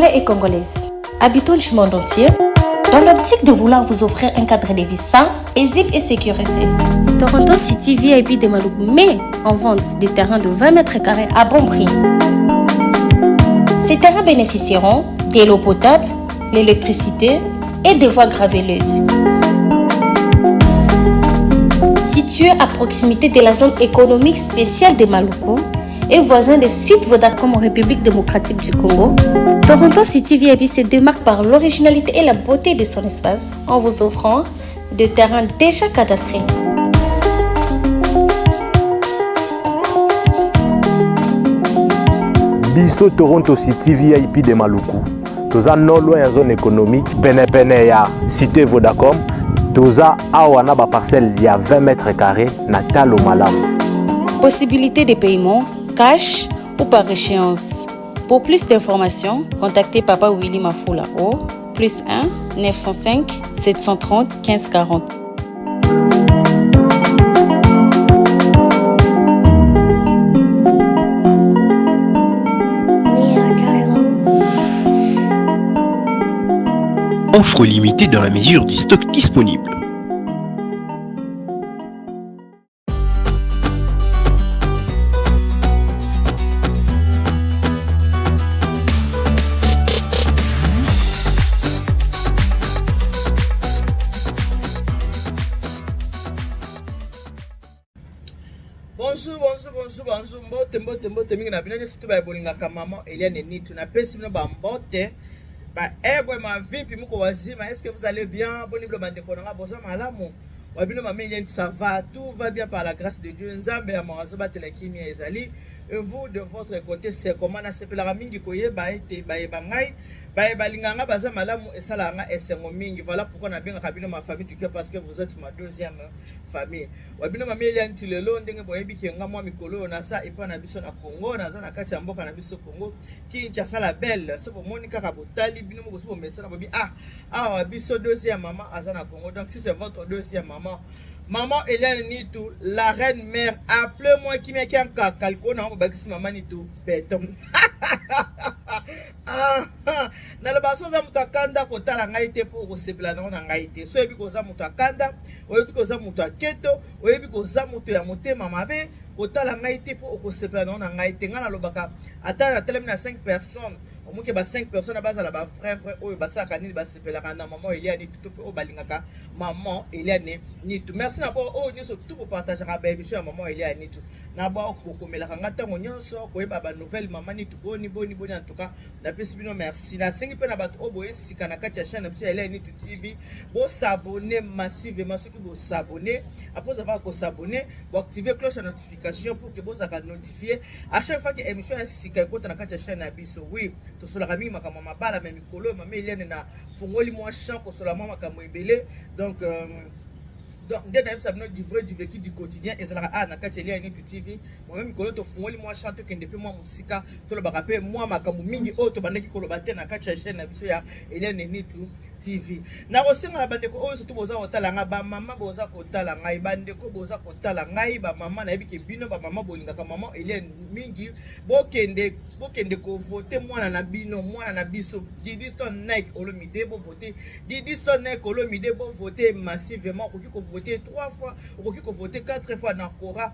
Congolais et Congolaises, habitants du monde entier, dans l'optique de vouloir vous offrir un cadre de vie sain, paisible et sécurisé. Toronto City VIP de Maluku met en vente des terrains de 20 mètres carrés à bon prix. Ces terrains bénéficieront de l'eau potable, l'électricité et des voies graveleuses. Situé à proximité de la zone économique spéciale de Maluku et voisin des sites Vodacom en République démocratique du Congo, Toronto City VIP se démarque par l'originalité et la beauté de son espace en vous offrant des terrains déjà cadastrés. Biso Toronto City VIP de Maluku toza non loin ya zone économique penepene ya cité Vodacom toza awa na baparcelle ya 20 mètres carrés na talo malamu. Possibilité de paiement cash ou par échéance. Pour plus d'informations, contactez Papa Willy Mafula au plus 1 905 730 1540. Offre limitée dans la mesure du stock disponible. Bonjour, bonjour, bonjour, bonjour. Mbote, mbote, mbote mingi na bino nyonso to baye bolingaka maman Eliane Nitu. Napesi bino ba mbote. Ba ebwe ma vipi muko wazima. Est-ce que vous allez bien? Boni bino bandeko na nga boza malamu. Wa bino maman Eliane ça va, tout va bien par la grâce de Dieu. Nzambe ya mawa azobatela kimia ezali. Et vous de votre côté c'est comment? Nasepelaka mingi koyeba ete bayeba ngai baye balinga nga baza malamu esalaka nga esengo mingi. Voilà pourquoi nabengaka bino ma famille du cœur parce que vous êtes ma deuxième famille. Wa bino mami Eliane ti lelo ndenge boyebi ke nga mwa mikolo oyo naza epai na biso na Congo, naza na kati ya mboka na biso Congo Kinshasa la belle. So bomoni kaka botali bino moko so bomesana bobi ah awa biso deuxième maman aza na Congo. Donc si c'est votre deuxième maman, maman Eliane Nitu, la reine mère, appelez-moi Kimia Kianka Kalko na bakisi maman Nitu beton. Ah, ah, naloba so oza moto akanda kotala ngai te mpo okosepela nango na ngai te. So oyebi koza moto akanda, oyebi koza moto ya keto, oyebi koza moto ya motema mabe, kotala ngai te mpo okosepela nango na ngai te. Ngai nalobaka ata natelemi na 5 personnes, omoke ba 5 personnes bazala ba vrai vrai oyo basalaka nini, basepelaka na maman Eliane Nitu mpe oyo balingaka maman Eliane Nitu. Merci na bo oyo nyonso tout bopartageaka ba émission ya maman Eliane Nitu na ba bokomelaka nga ntango nyonso koyeba ba nouvelle maman Nitu boni boni boni. En tout cas napesi bino merci. Nasengi mpe na bato oyo boye sika na kati ya chaîne na biso ya Eliane Nitu TV, bosabonne massivement. Soki bosabonne, après avoir kosabonne, boactive cloche ya notification pour que bozalaka notifié à chaque fois que émission ya sika ekota na kati ya chaîne na biso. Oui, tosolaka mingi makambo ya mabala, mais mikolo oyo mama Eliane na fungoli mwa champ kosola mwa makambo ebele. Donc donc nde nayebisa bino du vrai, du vécu, du quotidien ezalaka awa na kati ya Eliane Nitu TV. Mama mikolo tofungoli mwa champ, tokende mpe mwa mosika, tolobaka mpe mwa makambo mingi oyo tobandaki koloba te na kati ya chaîne na biso ya Eliane Nitu TV. Nakosenga na bandeko oyo surtout boza kotala ngai, bamama boza kotala ngai, bandeko boza kotala ngai, bamama nayebi ke bino bamama bolingaka mama Eliane mingi, bokende bokende kovote mwana na bino, mwana na biso Didi Stone Nike Olomide. Bovote Didi Stone Nike Olomide, bovote massivement. Okoki kovote 3 fois, okoki kovote 4 fois na Kora,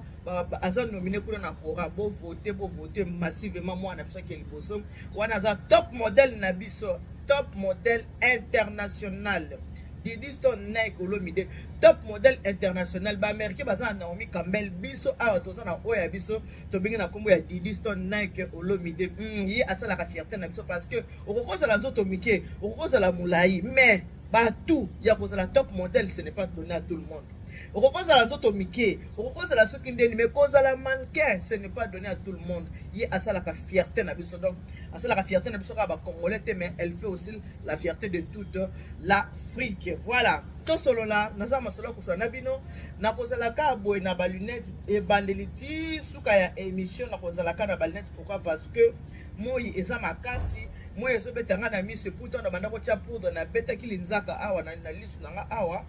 aza nominé kuna na Kora. Bovote, bovote massivement mwana na biso ake liboso. Wana aza top modèle na biso, top modèle international. Didi Stone Nike Olomide, top modèle international. Baaméricain baza na Naomi Campbell, biso awa toza na oyo ya biso tobengi na nkombo ya Didi Stone Nike Olomide. Ye asalaka fierté na biso parce que okoki kozala nzoto mike, okoki kozala molai, mais batu ya kozala top modèle ce n'est pas donné à tout le monde. Okoki kozala nzoto mike, okoki kozala soki ndeni, mais kozala mannequin ce n'est pas donné à tout le monde. Ye asalaka fierté na biso. Donc asalaka fierté na biso kaka bacongolais te, mais elle fait aussi la fierté de toute l'Afrique. Voilà, tosolola, naza masolo ya kosola na bino. Nakozala kaka boye na balunette ebandeli ti suka ya émission, nakozala kaka na balunette. Pourquoi? Parce que moi eza makasi, moi ezobeta nga na miso. Pourtant na banda kotia poudre, nabetaki linzaka awa na lisu na nga awa.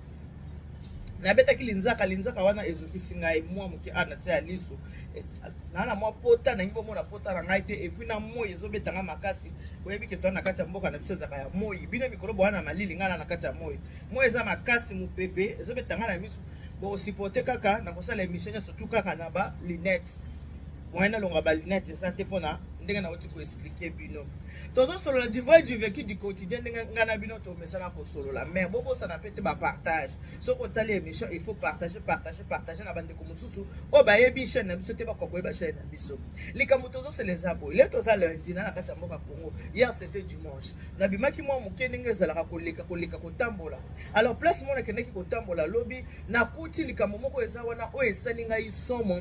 Nabetaki linzaka, linzaka wana ezokisi ngai mwa moke awa na se ya liso. Naa na mwa pota, nangi bomona pota na ngai te. Et puis na moi ezobeta ngai makasi. Boyebi ke toa na kati ya mboka na biso ezalaka ya moi. Bino mikolo boya na malili, ngai na na kati ya moi. Moi eza makasi, mopepe ezobeta ngai na miso. Bokosupporte kaka na kosala émission nyonso tu kaka na ba lunette. Moyen nalonga ba lunette eza te mpona ndenge nauti koexpliquer bino. Tozosolola du vrai, du vécu, du quotidien, ndenge ngai na bino tomesana kosolola. Mais bobosana mpe te bapartage. Soki otali émission, il faut partager, partager, partager na bandeko mosusu oyo bayebi chaîne na biso te, bakoka koyeba chaîne na biso. Likambo tozosala eza boye: lelo toza lundi, na kati ya mboka Congo. Hier, c'était dimanche, nabimaki mwa moke ndenge ezalaka, koleka koleka, kotambola. Alors place mo nakendaki kotambola lobi, nakuti likambo moko eza wana oyo esali ngai somo,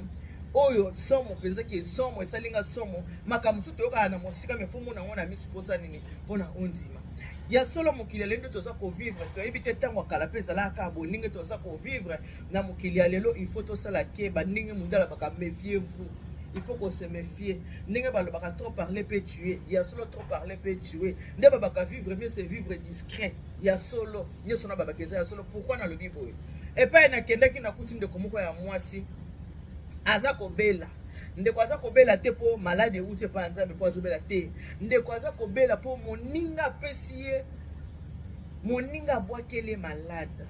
oyo somo mpenzaki, somo esali nga somo. Makambo mosusu toyokaka na mosika, mais faut mona yango na miso. Mposa nini mpona ondima ya solo? Mokili ya lelo nde toza kovivre, toyebi te ntango ya kala mpe ezalaka kaka boye. Ndenge toza kovivre na mokili ya lelo, il faut tosala keba. Ndenge mundu alobaka: "Méfiez vous", il faut kose méfier. Ndenge balobaka: "Trop parler peut tuer", ya solo, trop parler peut tuer. Nde babaka: "Vivre mieux, c'est vivre discret". Ya solo, nyonso na babaka eza ya solo. Pourquoi nalobi boye? Epai nakendaki, nakuti ndeko moko ya mwasi aza kobela. Ndeko aza kobela te mpo malade euti epai ya Nzambe mpo azobela te. Ndeko aza kobela mpo moninga apesi ye, moninga abwakeli ye malade.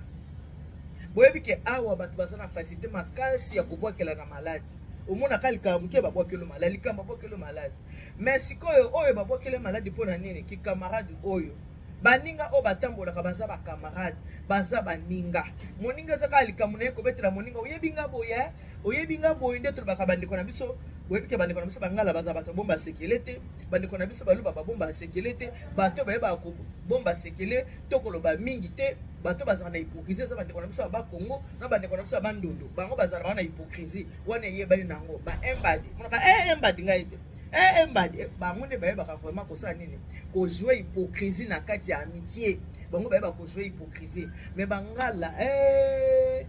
Boyebi ke awa bato baza na facilité makasi ya kobwakela na malade. Omonaka likambo moke, babwakeli malade, likambo babwakeli malade. Mais sikoyo oyo babwakeli malade mpo na nini? Kikamarade oyo baninga oyo batambolaka, baza bacamarade, baza baninga. Moninga eza kaka likambo na ye kobetela moninga: "Oyebi nga boye, oyebi nga boye." Nde tolobaka bandeko na biso, boyebi ke bandeko na biso bangala baza bato babomba sekele te. Bandeko na biso baluba babomba sekele te. Bato bayebaka kobomba sekele to koloba mingi te, bato bazala na hypocrisie, eza bandeko na biso ya Bakongo na bandeko na biso ya Bandundu. Bango bazala wana, hypocrisie wana eyebani nango. Baembadi monaka e embadi ngai te, e embadi. Bango nde bayebaka vraiment kosala nini? Kojouer hypocrisie na kati ya amitié. Bango bayebaka kojouer hypocrisie. Mais bangala, eh,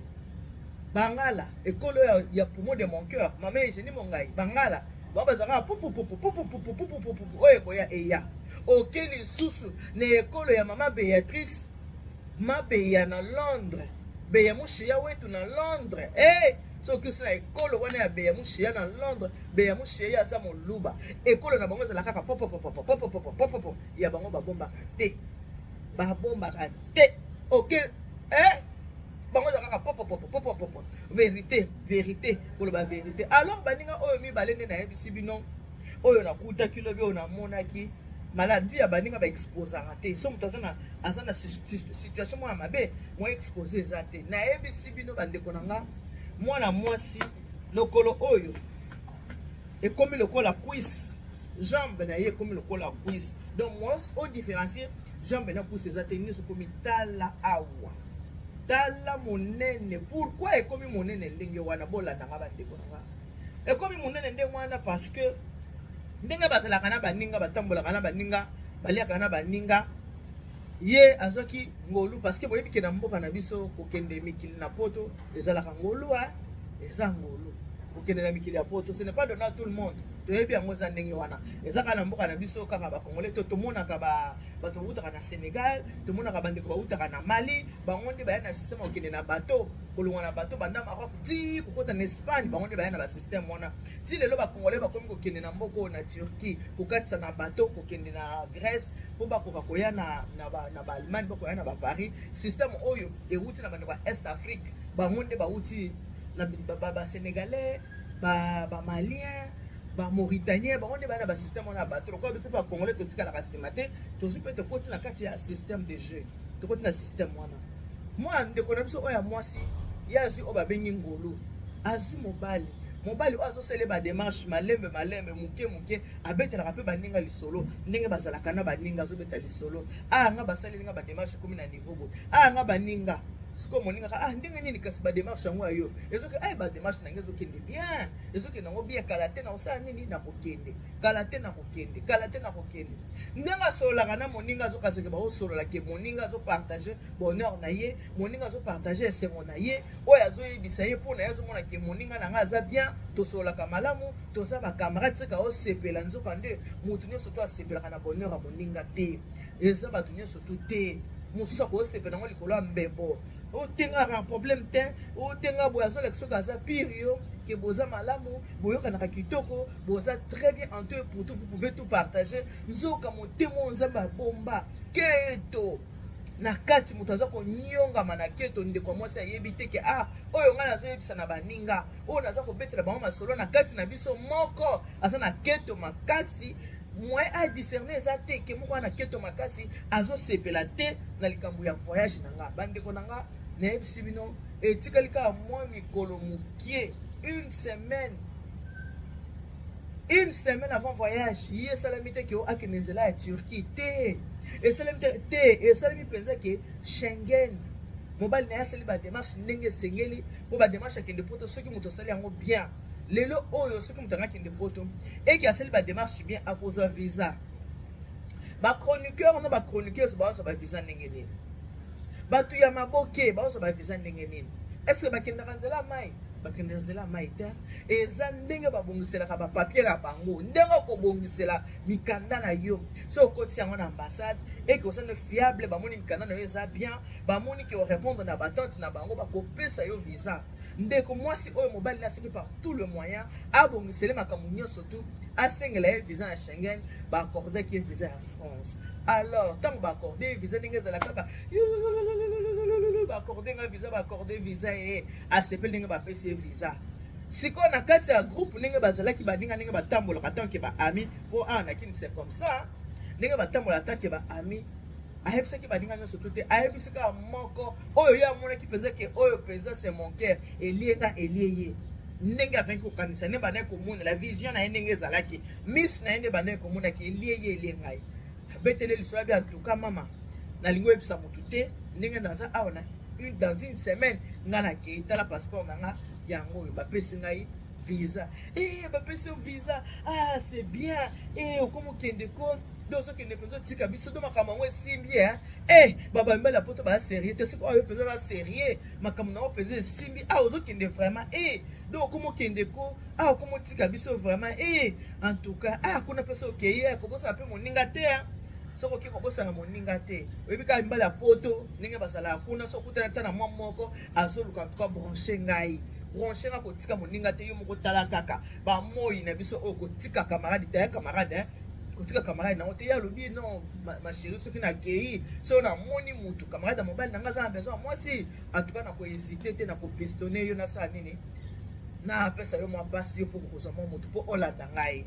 bangala ekolo ya poumon de mon cœur, mama Eugénie Mongai, bangala bango bazalaka pupupupupupupupupupupu. Oyo ekoya eya oke lisusu na ekolo ya mama Béatrice Mabeya na Londres, Beya Mushiya wetu na Londres. Hey! Soki osi na ekolo wana ya Beya Mushiya na Londres, Beya Mushiya ye aza moluba. Ekolo na bango ezala kaka popopopopopopopopopo ya bango, babombaka te, babombaka te. Ok, eh? Bango eza kaka popopopopopopo, vérité, vérité, koloba vérité. Alors baninga oyo mibale nde nayebisi bino, oyo nakutaki lobi, oyo namonaki maladi ya baninga, baexposaka te. So moto aza na situation moko ya mabe, mo expose eza te. Nayebisi bino, bandeko na nga, mwana mwasi lokolo oyo ekomi lokola cuisse, jambe na ye ekomi lokola cuisse. Donc mwasi odifférencier jambe na cuisse eza te, nyonso ekomi. Tala awa, tala monene. Pourquoi ekomi monene ndenge wana? Bolandanga, bandeko na nga, ekomi monene ndenge wana parce que ndenge bazalaka na baninga, batambolaka na baninga, baliaka na baninga. Ye azwaki ngolu parce que boyebi ke na mboka na biso, kokende mikili na poto ezalaka ngolu. Eza ngolu kokende na mikili ya poto, ce n'est pas donné à tout le monde. Toyebi yango, eza ndenge wana, eza kaka na mboka na biso, kaka bacongolais to tomonaka bato bautaka na Sénégal, tomonaka bandeko bautaka na Mali. Bango nde baya na système kokende na bateau, kolongwa na bateau banda Maroc ti kokota na Espagne. Bango nde baya na basystème wana. Ti lelo bacongolais bakomi kokende na mboka oyo na Turquie, kokatisa na bateau, kokende na Grèce mpo bakoka koya na baAllemagne, bakoya na baParis. Système oyo ewuti na bandeko ya Est Afrique. Bango nde bauti na basénégalais, bamalien, bamauritaniens. Bango nde baya na basystème wana ya bateau. Lokola biso bacongolais totikalaka nsima te, tozwi mpe, tokoti na kati ya système de jeu, tokoti na système wana. Mwana ndeko na biso oyo ya mwasi, ye azwi oyo babengi ngolu, azwi mobali. Mobali oyo azosala badémarche malembe malembe, moke moke. Abetelaka mpe baninga lisolo ndenge bazalaka na baninga. Azobeta lisolo: "Aya nga basaleli nga badémarche, ekomi na niveau boye." Aya nga baninga sikoyo, moninga ka: "Ah, ndenge nini kasi badémarche yango ya yo ezoke?" "Ay, badémarche na ngai ezokende bien, ezokende yango bien. Kala te na kosala nini, nakokende. Kala te nakokende, kala te nakokende." Ndenge asololaka na moninga, azokaseke baosolola ke moninga azopartage bonheur na ye, moninga azopartage esengo na ye oyo azoyebisa ye mpo na ye. Azomona ke moninga na ngai aza bien, tosololaka malamu, toza bacamarade. Seka osepela, nzoka nde motu nyonso to asepelaka na bonheur ya moninga te. Eza bato nyonso tu te. Mosusu akosepela yango likolo ya mbebo. Otengaka problème te, otenga boye, azolakisa soki aza pire yo ke boza malamu, boyokanaka kitoko, boza très bien en tout et pour tout, vous pouvez tout partager. Nzoka motema oyo Nzambe abomba keto na kati, moto aza konyongama na keto. Ndeko ya mwasi ayebi te ke ah, oyo ngai nazoyebisa na baninga, oyo naza kobetela bango masolo, na kati na biso moko aza na keto makasi. Moyen a discerner eza te ke moko wana keto makasi, azosepela te na likambo ya voyage na nga. Bandeko na nga, nayebisi bino, etikali kaka mwa mikolo mokie, une semaine, une semaine avant voyage. Ye esalami te ke akende nzela ya Turquie te, esalami te te, esalami mpenza ke Schengen. Mobali na ye asali badémarche ndenge esengeli mpo badémarche akende Poto. Soki moto asali yango bien lelo oyo, soki moto anga akende Poto, eke asali badémarche bien, akozwa visa. Bachroniqueur na bachroniqueuse bazwa bavisa ndenge nini? Bato ya maboke bazwa bavisa ndenge nini? Est-ce bakendaka nzela ya mai? Bakende nzela ya mai te. Eza ndenge babongiselaka bapapier na bango, ndenge okobongisela mikanda na yo. So okoti yango na ambassade, eke osali fiable, bamoni mikanda na yo eza bien, bamoni ke orépondre na baattente na bango, bakopesa yo visa. Ndeko mwasi oyo, mobali na aseki par tout le moyen abongisele makambo nyonso tu, asengela ye visa na Schengen. Baaccordaki ye visa ya France. Alors ntango baaccorde ye visa, ndenge ezala kaka, baaccorde nga visa, baaccorde visa, ye asepeli ndenge bapesi ye visa. Sikoyo na kati ya groupe, ndenge bazalaki baninga, ndenge batambolaka tant que baami, mpo awa na Kini c'est comme ça, ndenge batambolaka tant que baami, ayebisaki baninga nyonso tu te, ayebisi kaka moko oyo ye amonaki mpenza ke oyo mpenza c'est mon cœur, elie nga, elie ye. Ndenge azalaki kokanisa, nde bandaki komonela vision na ye, ndenge ezalaki miss na ye, nde bandaki komonaki elie ye, elie ngai. Abeteli lisolo abi: "Antuka mama, nalingi oyebisa motu te ndenge naza awa na une, dans une semaine ngai nakei. Tala passeport na nga, yango oyo, bapesi ngai visa." E bapesi yo visa, ah, c'est bien. E okomi okende ko nde ozokende mpenza, otika biso do, makambo yango esimbi. E babamibali ya Poto baza sérieux te. Soki oyo mpenza aza sérieux, makambo nango mpenza esimbi. Ah, ozokende vraiment, e do okomi okende ko, ah, okomi otika biso vraiment. E en tout cas, ah, kuna mpe so okei, kobosana mpe moninga te. Soki okoki kobosana moninga te, oyebi kaka mibali ya Poto ndenge bazalaka kuna. So okutana ata na mwa moko azoluka, en tout cas branche ngai, branche nga, kotika moninga te. Yo moko tala kaka bamoi na biso oyo, kotika camarade te, ya camarade, kotika camarade nango te. Ye alobi: "Non, ma chérie, soki nakei, soki namoni mutu camarade ya mobali na nga aza na besoin ya mwasi, en tout cas nakohésite te, nakopistonne yo, nasala nini, napesa yo mwa mpasi yo mpo kokozwa mwa motu mpo olanda ngai.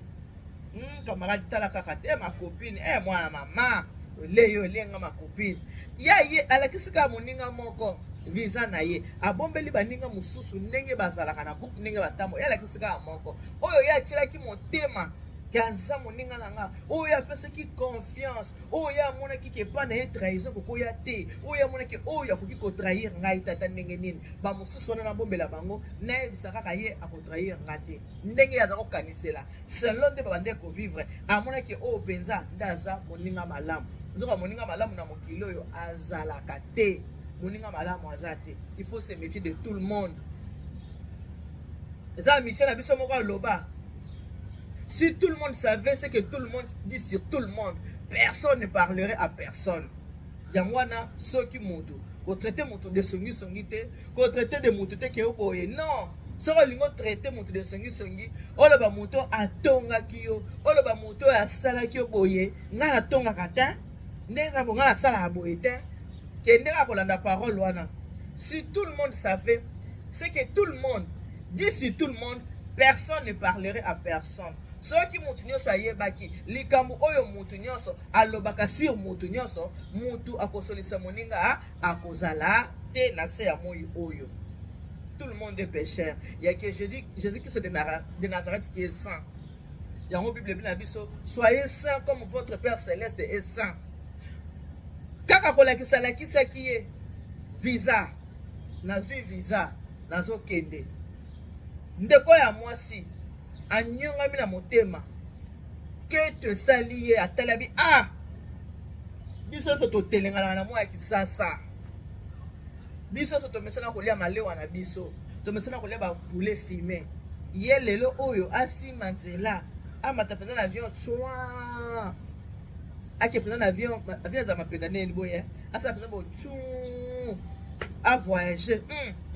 Camarade, tala kaka te, ma copine, eh, mwana mama, ole yo olenga ma copine." Ya ye alakisi kaka moninga moko visa na ye, abombeli baninga mosusu ndenge bazalaka na groupe, ndenge batambo. Ye alakisi kaka moko oyo ye atielaki motema ke aza moninga na nga, oyo apesaki confiance, oyo amonaki ke epa na ye trahison kokoya te, oyo amonaki oyo akoki kotrahir ngai tata ndenge nini. Bamosusu wana nabombela bango, nayebisa kaka ye, akotrahir nga te. Ndenge ye aza kokanisela, selon nde babandeki kovivre, amonaki oyo mpenza nde aza moninga malamu. Nzoka moninga malamu na mokili oyo azalaka te, moninga malamu aza te. Il faut se méfier de tout le monde. Eza mission na biso moko aloba: "Si tout le monde savait ce que tout le monde dit sur tout le monde, personne ne parlerait à personne." Yango wana, soki moto kotraite moto de songisongi te, kotraite de moto te ke boye, non. Soki olingi otraite moto de songisongi, oloba moto atongaki yo, oloba moto oyo asalaki yo boye. Ngai natongaka te, ndenge bo ngai nasalaka boye te. Kende kaka kolanda parole wana: "Si tout le monde savait ce que tout le monde dit sur tout le monde, personne ne parlerait à personne." Soki motu nyonso ayebaki likambo oyo motu nyonso alobaka sur motu nyonso, motu akosolisa moninga akozala te na se ya moi oyo. Tout le monde est pécheur, il y a que Jésus-Christ de Nazareth qui est saint. Yango Bible ebi na biso: "Soyez saint comme votre Père céleste est saint." Kaka kolakisa, alakisaki ye visa: "Nazwi visa, nazokende." Ndeko ya mwasi anyongami na motema, keto esali ye, atali abi: "Ah, biso nyonso totelenganaka na mwa ya Kisasa, biso nyonso tomesana kolia malewa na biso, tomesana kolia bapoulet fumé. Ye lelo oyo asima nzela, amata mpenza na avion, tswa, ake mpenza na avion." Avion eza mapeka nini boye? Asala mpenza bocu a voyager.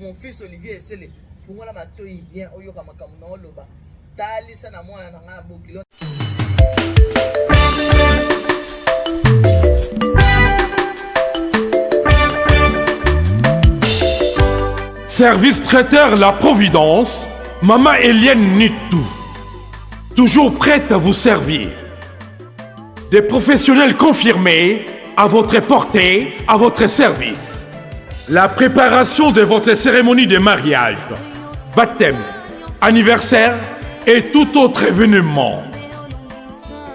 Mon fils Olivier Esele, fungola matoyi bien oyoka makambo na oloba. Talisa na mwana na ngai na bokilo. Service traiteur La Providence, Maman Eliane Nitou, toujours prête à vous servir. Des professionnels confirmés à votre portée, à votre service. La préparation de votre cérémonie de mariage, baptême, anniversaire et tout autre événement.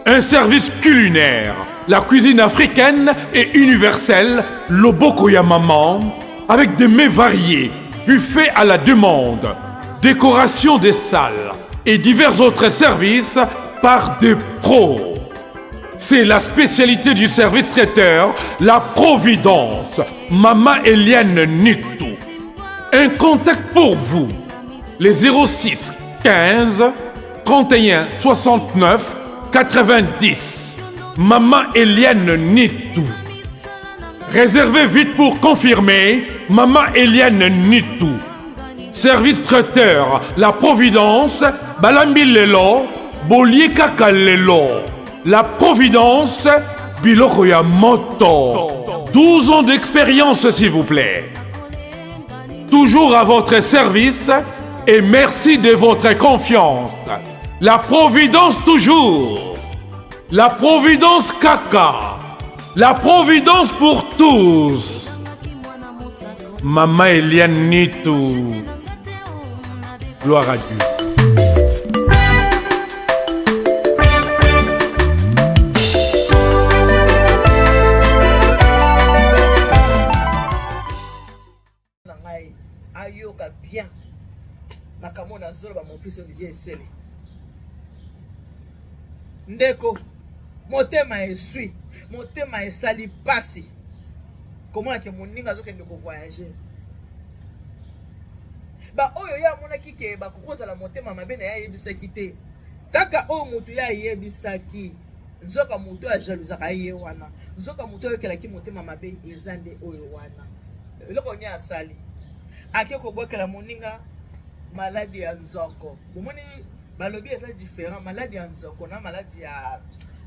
Un service culinaire, la cuisine africaine et universelle, Loboko ya Maman, avec des mets variés, buffet à la demande, décoration des salles et divers autres services par des pros. C'est la spécialité du service traiteur, la Providence, Mama Eliane Nitou. Un contact pour vous, les 06 15 31 69 90. Maman Eliane Nitou. Réservez vite pour confirmer, Maman Eliane Nitou. Service traiteur, la Providence, Balambi Lelo, Bolie Kaka Lelo. La Providence, Biloko ya Moto. 12 ans d'expérience, s'il vous plaît. Toujours à votre service et merci de votre confiance. La Providence toujours. La Providence Kaka. La Providence pour tous. Maman Eliane Nitou. Gloire à Dieu. Na ngai ayoka bien makambo nazoloba. Mon fils Olivier Esele, ndeko, motema eswi, motema esali pasi komona ke moninga azokende kovoyage. Baoyo ye amonaki ke bakoki kozala motema mabe na ye, ayebisaki te. Kaka oyo moto ye ayebisaki, nzoka moto oyo ajalousaka ye wana, nzoka moto ayokelaki motema mabe eza nde oyo wana. Eloko nini asali? Ake kobwakela moninga maladi ya nzoko. Bomoni, balobi eza différent, maladi ya nzoko na maladi ya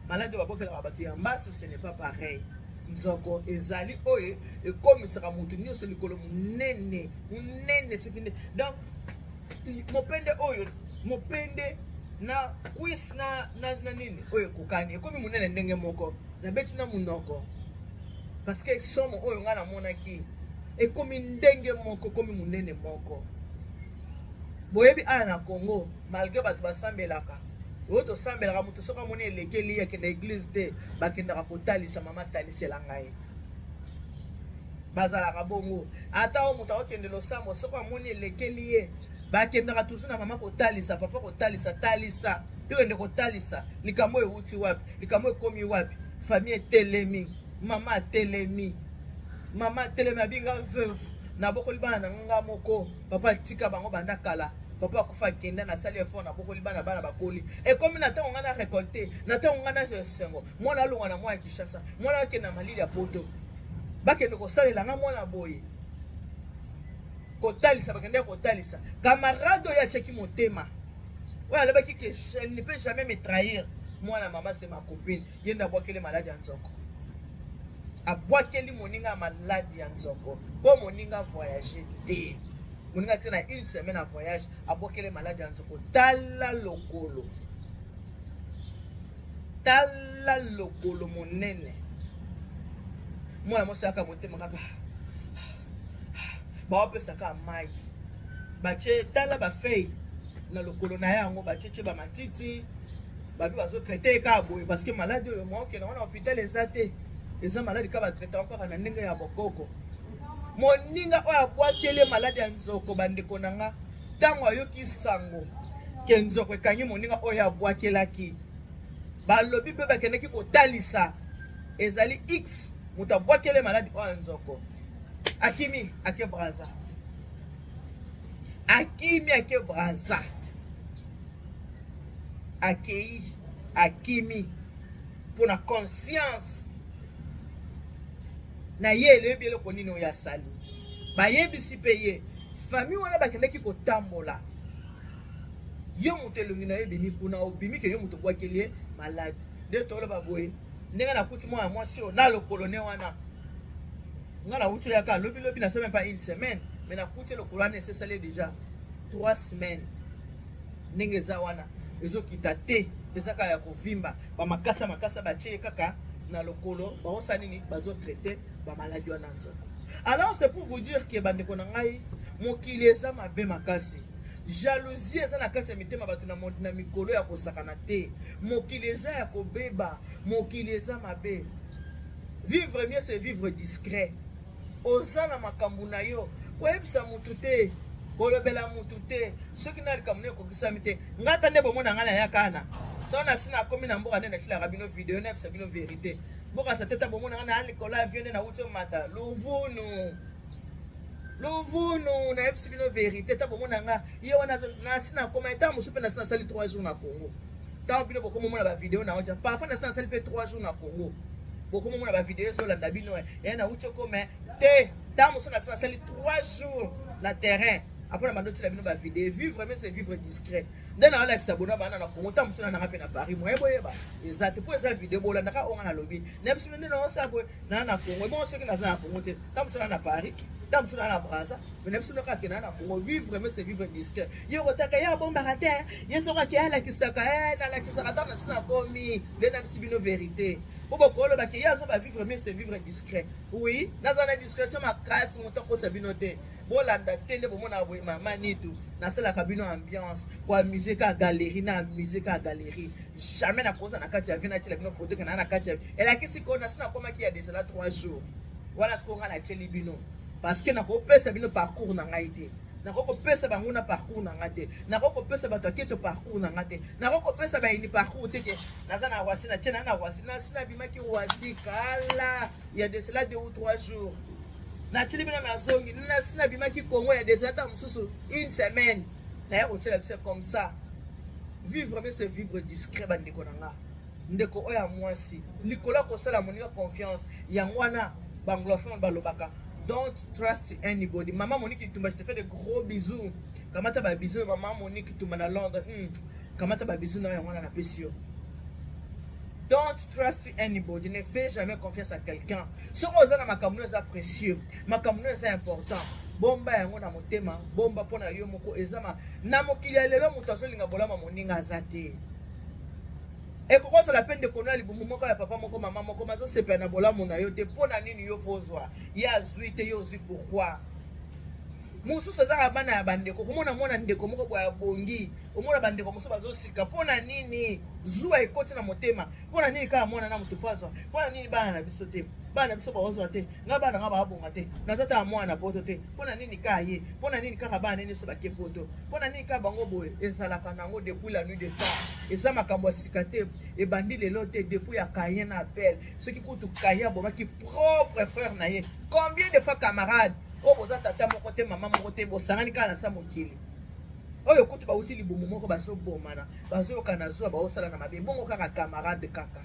maladi oyo babwakelaka bato ya mbasu, ce n'est pas pareil. Nzoko ezali oyo ekomisaka moto nyonso likolo monene monene, soki nde donc mopende oyo, mopende na cuisse na nini oyo ekokani, ekomi monene ndenge moko. Nabeti na monoko parce que somo oyo ngai namonaki, ekomi ndenge moko, ekomi monene moko. Boyebi, awa na Congo, malgré bato basambelaka, oyo tosambelaka, moto soki amoni elekeli, akenda église te, bakendaka kotalisa. Mama talisela ngai, bazalaka bongo. Ata oyo moto akokende losambo, soki amoni elekeli ye, bakendaka toujours na mama kotalisa, papa kotalisa, talisa, tokende kotalisa likambo oyo ewuti wapi, likambo ekomi wapi. Famille etelemi, mama atelemi, mama atelemi, abinga veuve, nabokoli bana na nga moko, papa tika bango banda kala, papa akufa, akenda, nasali effort, nabokoli bana, bana bakoli, ekomi na ntango ngai na récolte, na ntango ngai nazwa esengo. Mwana alongwa na mwa ya Kinshasa, mwana akende na malili ya Poto, bakende kosalela nga mwana boye, kotalisa. Bakende kotalisa camarade oyo atiaki motema, oyo alobaki ke elle ne peut jamais me trahir. Mwana mama, c'est ma copine. Ye nde abwakeli maladi ya nzoko, abwakeli moninga ya maladi ya nzoko mpo moninga voyage te. Moninga tie na une semaine ya voyage, abwakeli maladi ya nzoko. Tala lokolo, tala lokolo monene. Mwana mwasi aka motema kaka, baopesaka mai, batie, tala bafeuille na lokolo na yango, batie tie bamatiti, babi bazotraite ye kaka boye parce que maladi oyo mwa okende wana hôpital eza te, eza maladi kaka batraite yango kaka na ndenge ya bokoko. Moninga oyo abwakeli maladi ya nzoko, bandeko na nga, ntango ayoki sango ke nzoko ekangi moninga oyo abwakelaki, balobi mpe bakendaki kotalisa, ezali x moto abwakeli maladi oyo ya nzoko, akimi ake Braza, akimi ake Braza, akei, akimi mpona conscience. Na ye eleyebi eloko nini oyo asali. Bayebisi mpe ye famille wana bakendaki kotambola. Yo moto elongi na yo ebimi kuna, obimi ke yo moto obwakeli ye maladi. Nde toloba boye, ndenge nakuti mwana mwasi oyo na lokolo ne wana, nga nauti oyaka lobi lobi, na même pas une semaine, mais nakuti lokolo wana esesali déjà 3 semaines. Ndenge eza wana ezokita te, eza kaka ya kovimba, bamakasa makasa batie kaka na lokolo, baosala nini, bazotraite bamaladi wana nzoko. Alors c'est pour vous dire que bandeko na ngai, mokili eza mabe makasi, jalousie eza na kati ya mitema bato na mikolo ya kosakana te. Mokili eza ya kobeba, mokili eza mabe. Vivre mieux, c'est vivre discret. Oza na makambo na yo, koyebisa mutu te, kolobela mutu te. Soki na likambo nde ekokisami te, nga ata nde bomona ngai nayaka na so na si nakomi na mboka, nde natilaka bino video, nayebisa bino vérité. Bokasa te, ta bomona ngai na likolo ya avion nde nauti omata luvunu luvunu, nayebisi bino vérité. Ta bomona nga ye wana nasi nakoma ntango mosusu mpe nasi nasali 3 jours na Congo. Ntango bino bokomomona bavideo na otia, parfois nasi nasali mpe 3 jours na Congo, bokomomona bavideo ezolanda bino ye nauti okoma te. Ntango mosusu nasi nasali 3 jours na terrain, apona bando otiela bino bavideo. Vivre mieux, c'est vivre discret. Nde naolakisa bona bana na Congo, ntango mosusu nananga mpe na Paris, moye boyeba eza te, mpo eza video bolandaka oyo nga nalobi. Nayebisi bino nde naosala boye naa na Congo. Ebongo soki naza na Congo te, ntango mosusu naa na Paris, ntango mosusu naa na Braza, mais nayebisi bino kaka ke naa na Congo. Vivre mieux, c'est vivre discret. Ye kotaka ye abombaka te, ye soki ake alakisaka, nalakisaka ntango nasi nakomi. Nde nayebisi bino vérité, mpo bokolobaki ye azoba vivre mieux, c'est vivre discret. Oui, naza na discrétion makasi, moto akosa bino te, bolanda te. Nde bomonaka boye, mama Nitu nasalaka bino ambiance, koamuse ka galerie na amuse ka galerie. Jamais nakoza na kati ya vie natiela bino photo ke naa na kati ya elakisi ko nasi nakomaki ya desela 3 jours wana. Sikoyo ngai natieli bino parce que nakopesa bino parcours na ngai te, nakoki kopesa bango na parcours na ngai te, nakoki kopesa bato aketo parcours na ngai te, nakoki kopesa bayini parcours te ke naza na Roissy, natie na na Roissy. Nasi nabimaki Roissy kala, ya de cela 2 ou 3 jours. Natieli bino nazongi, nasi nabimaki Congo ya de cela ntango mosusu une semaine, naya kotiela biso comme ça. Vivre mieux, c'est vivre discret. Bandeko na nga, ndeko oyo ya mwasi, likolo ya kosala moninga confiance, yango wana baanglophone balobaka "Don't trust anybody." Mama Monique Tumba, je te fais de gros bisous. Kamata babisous, mama Monique Tumba na Londres. Kamata babisous na yango wana napesi yo. Don't trust anybody, ne fais jamais confiance à quelqu'un. Soki oza na makambo no eza précieux, makambo no eza important, bomba yango na motema, bomba mpo na yo moko. Eza ma na mokili ya lelo, moto azolinga bolama moninga aza te. Ekoki kozala mpe ndeko no ya libumu moko, ya papa moko, mama moko, mazosepela na bolamu na yo te. Mpo na nini yo fozwa, ye azwi te, yo ozwi? Pourquoi? Mosusu ezaka bana ya bandeko, komona mwana ndeko moko boye abongi, omona bandeko mosusu bazosika. Mpo na nini zuwa ekoti na motema? Mpo na nini kaka mwana na moto fo azwa? Mpo na nini bana na biso te? Bana na biso baozwa te, ngai bana nga baabonga te, naza ta mwana poto te. Mpo na nini kaka ye? Mpo na nini kaka bana nyonso bake poto? Mpo na nini kaka bango boye? Ezalaka nango depuis la nuit de temps, eza makambo ya sika te, ebandi lelo te, depuis ya Caïn na Abel. Soki kutu Caïn abomaki propre frère na ye, combien de fois camarade oyo boza tata moko te, mama moko te, bosangani kaka na sa mokili oyo, kutu bauti libumu moko, bazobomana, bazoyoka na zuwa, baosala na mabe, bongo kaka camarade kaka.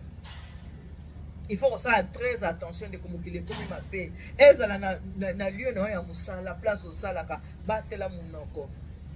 Il faut kosala très attention, ndeko. Mokili ekomi mabe. Ezala na lieu na yo ya mosala, place osalaka, batela monoko,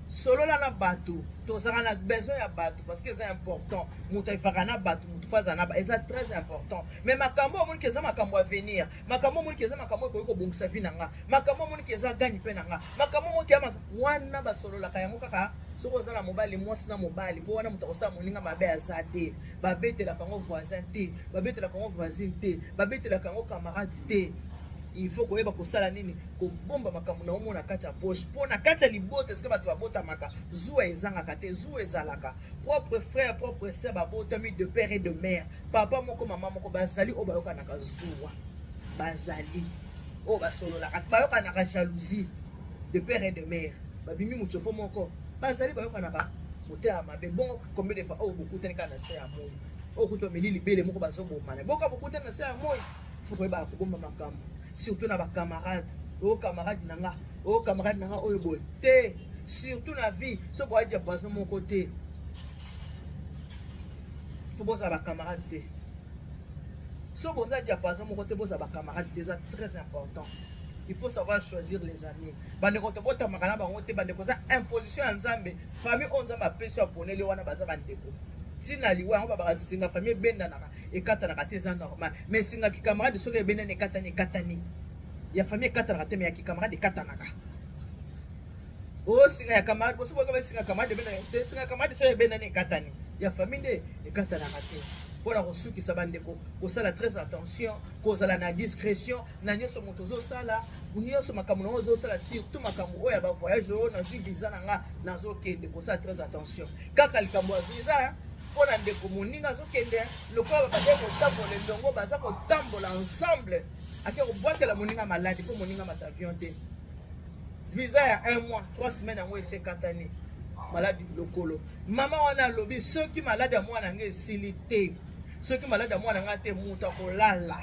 solola na bato. Tozalaka na besoin ya bato parce que eza important. Moto ayefaka na bato, moto fo azala na, eza très important. Mais makambo omoniki eza makambo avenir, makambo omoniki eza makambo ekoki kobongisa vie na nga, makambo omoniki eza gagne mpe na nga, makambo omoniki ya wana basololaka yango kaka soki oza na mobali, mwasi na mobali, mpo wana moto akosala moninga mabe aza te. Babetelaka yango voisin te, babetelaka yango voisine te, babetelaka yango camarade te. Il faut koyeba kosala nini, kobomba makambo na omona kati ya poche, mpo na kati ya libota esika bato babotamaka, zuwa ezangaka te, zuwa ezalaka. Propre frère, propre sœur, babotami de père et de mère, papa moko, mama moko, bazali oyo bayokanaka zuwa, bazali oyo basololaka, bayokanaka jalousie. De père et de mère, babimi motsopo moko, bazali bayokanaka motema mabe. Bongo combien de fois oyo bokutani kaka na se ya moi, oyo kutu bameli libele moko, bazobomana, boka bokutani na se ya moi? Faut koyebaka kobomba makambo, surtout na bacamarade. Oyo camarade na nga, oyo camarade na nga oyo boye te. Surtout na vie, soki boadia poison moko te, faut bozala bacamarade te. So boza diapason moko te, boza bacamarade te, eza très important. Il faut savoir choisir les amis. Bandeko tobotamaka na bango te, bandeko eza imposition ya Nzambe. Famille oyo Nzambe apesi aponeli wana baza bandeko ntina liwa yango babaka singa famille ebendanaka ekatanaka te, eza normal. Mais singa kikamarade soki ebendani ekatani, ekatani. Ya famille ekatanaka te, mais ya kikamarade ekatanaka. O singa ya camarade boso boyoka singa camarade ebendani te, singa camarade soki ebendani ekatani, ya famille nde ekatanaka te. Mpona kosukisa bandeko, kosala très attention, kozala na discrétion na nyonso moto ozosala, nyonso makambo nango ozosala, surtout makambo oyo ya bavoyage oyo nazwi visa na nga nazokende, kosala très attention. Kaka likambo ya visa mpo na ndeko moninga azokende, lokola babandeki kotambola elongo, baza kotambola ensemble, ake kobwakela moninga maladi mpo moninga mata avion te. Visa ya 1 mois, 3 semaines yango esekatani maladi lokolo. Mama wana alobi soki maladi ya mwana nga esili te, soki maladi ya mwana nga te, moto akolala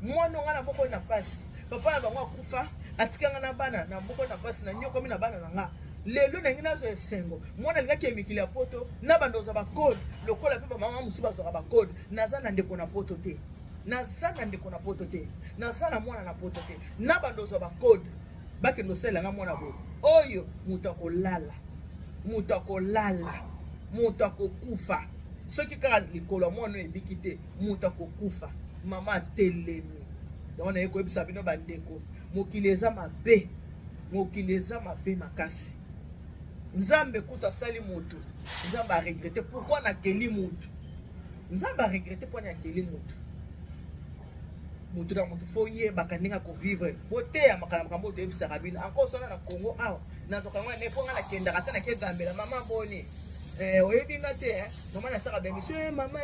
mwana nga na bokoli na mpasi. Papa na bango akufa, atikanga na bana na bokoli na mpasi, na nyokomi na bana na nga. Lelo nangi nazwa esengo, mwana alingaki ya mikili ya poto na bando ozwa bacode lokola mpe bamama mosusu bazwaka bacode. Naza na ndeko na poto te, naza na ndeko na poto te, naza na mwana na poto te, na bando ozwa bacode bakende osalela nga mwana boye. Oyo moto akolala, moto akolala, moto akokufa soki kaka likolo ya mwana oyo ebiki te, moto akokufa. Mama atelemi yango naye koyebisa bino bandeko, mokili eza mabe, mokili eza mabe makasi. Nzambe kutu asali motu, Nzambe aregrete pourquoi nakeli motu. Nzambe aregrete mpo akeli motu. Motu na motu fo yebaka ndenge akovivre. Boteyamaka na makambo oyo toyebisaka bino. Encore sona na Congo awa, nazwaka yango ne mpo nga nakendaka te, nakegambela mama boni, oyebi nga te, mama nasaka bemission, mama,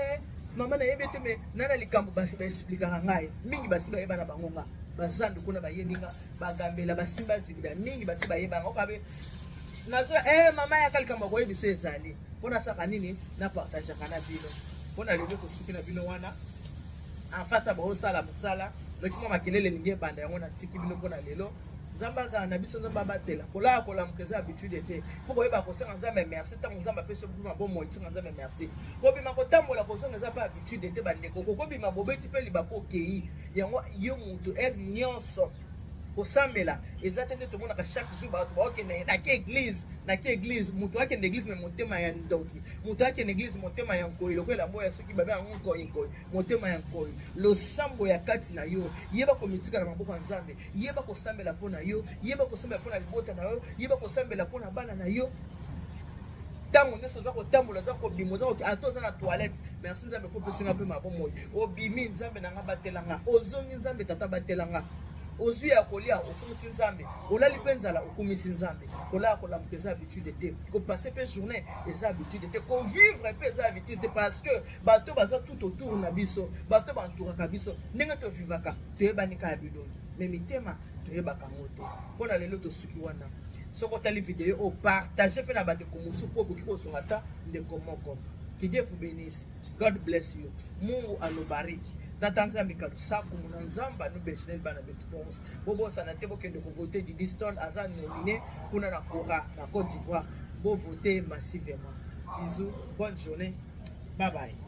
mama nayebi te. Me nana likambo baexplikaka ngai mingi, basi bayeba na bango nga bazandu kuna, bayebi nga bagambela basimba zibida mingi, basi bayeba yango kabe nazo mama yaka likambo akoyebi biso ezali mpo nasaka nini, napartageaka na bino. Mpo na lelo tosuki na bino wana. En face baosala mosala, noki mwa makelele elingi ebanda, yango natiki bino mpo na lelo. Nzambe azala na biso, Nzambe abatela. Kolala kolamuka eza habitude te, fo koyeba kosenga Nzambe merci ntango Nzambe apesi yo bomoi. Senga Nzambe merci. Kobima kotambola kozonga eza mpe habitude te bandeko, kokobima bobeti mpe libaku okei yango yo motu heure nyonso kosambela eza te nde tomonaka chaque jour bato baokende nake église, nake église. Moto akende église me motema ya ndoki, moto akende église motema ya nkoi, lokola yango ya soki babe yango nkoi nkoi, motema ya nkoi. Losambo ya kati na yo, yeba komitika na maboko ya Nzambe, yeba kosambela mpo na yo, yeba kosambela mpo na libota na yo, yeba kosambela mpo na bana na yo. Ntango nyonso oza kotambola, oza kobima, oza ata oza na toilette, merci Nzambe mpo opesinga mpe mabomoi. Obimi, Nzambe na nga batelanga. Ozongi, Nzambe tata batelanga. Ozwi ya kolia, okumisi Nzambe. Olali mpe nzala, okumisi Nzambe. Kolala kolamuka eza habitude te, kopase mpe journée eza habitude te, kovivre mpe eza habitude te, parce que bato baza tout autour na biso, bato baentouraka biso, ndenge tovivaka toyebani kaka bilongi, me mitema toyebaka yango te. Mpo na lelo tosuki wana. Soki otali video oyo, partage mpe na bandeko mosusu mpo okoki kozonga ata ndeko moko. Que Dieu vous bénisse. God bless you. Mungu alobariki. Tata Nzambe kalusaku muna Nzambe anubeshineli bana betu bonso. Bobosana te bokende kovote Didi Stone, aza nominé kuna na Kora na Côte d'Ivoire. Bovote massivement. Bisous, bonne journée, bye bye.